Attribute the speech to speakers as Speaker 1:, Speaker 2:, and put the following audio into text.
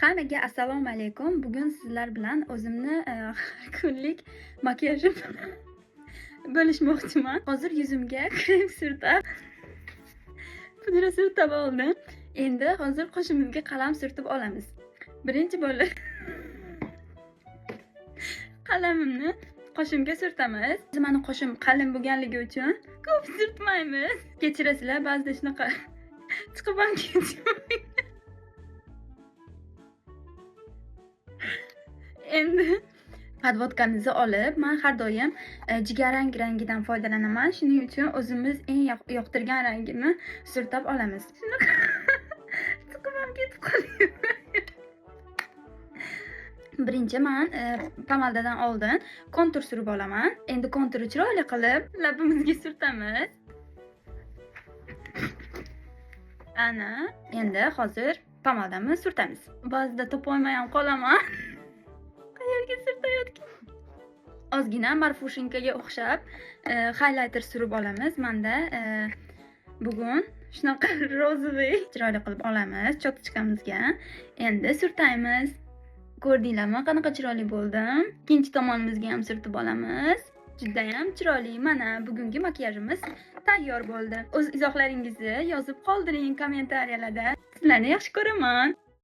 Speaker 1: Hammaga assalomu alaykum. Bugun sizlar bilan o'zimni kunlik makiyajim bo'lishmoqchiman. Hozir yuzimga krem surtab, pudra surtab oldim. Endi hozir qoshimizga qalam surtib olamiz. Birinchi bo'lib qalamimni qoshimga surtamiz. Mani qoshim qalin bo'lganligi uchun ko'p surtmaymiz. Kechirasizlar, ba'zida shunaqa chiqib ham ketmaydi. Endi подводка mizni olib, men har doim jigarrang rangidan foydalanaman. Shuning uchun o'zimiz eng yoqtirgan rangini surtab olamiz. Shunaqa chiqib ham ketib qolyapman. Birinchi man pomadadan oldin kontur surib olaman. Endi konturni chiroyli qilib labimizga surtamiz. Ana, endi hozir pomadani surtamiz. Ba'zida topolmay ham qolaman. Qayerga surtayotgan? Ozgina marfushinkaga o'xshab highlighter surib olamiz. Manda bugun shunaqa розовый chiroyli qilib olamiz чёточка mizga. Endi surtaymiz. Ko'rdinglarmi, qanaqa chiroyli bo'ldim? Ikkinchi tomonimizga ham surtib olamiz. Judayam chiroyli. Mana bugungi makiyajimiz tayyor bo'ldi. O'z izohlaringizni yozib qoldiring kommentariyalarda. Sizlarni yaxshi ko'raman.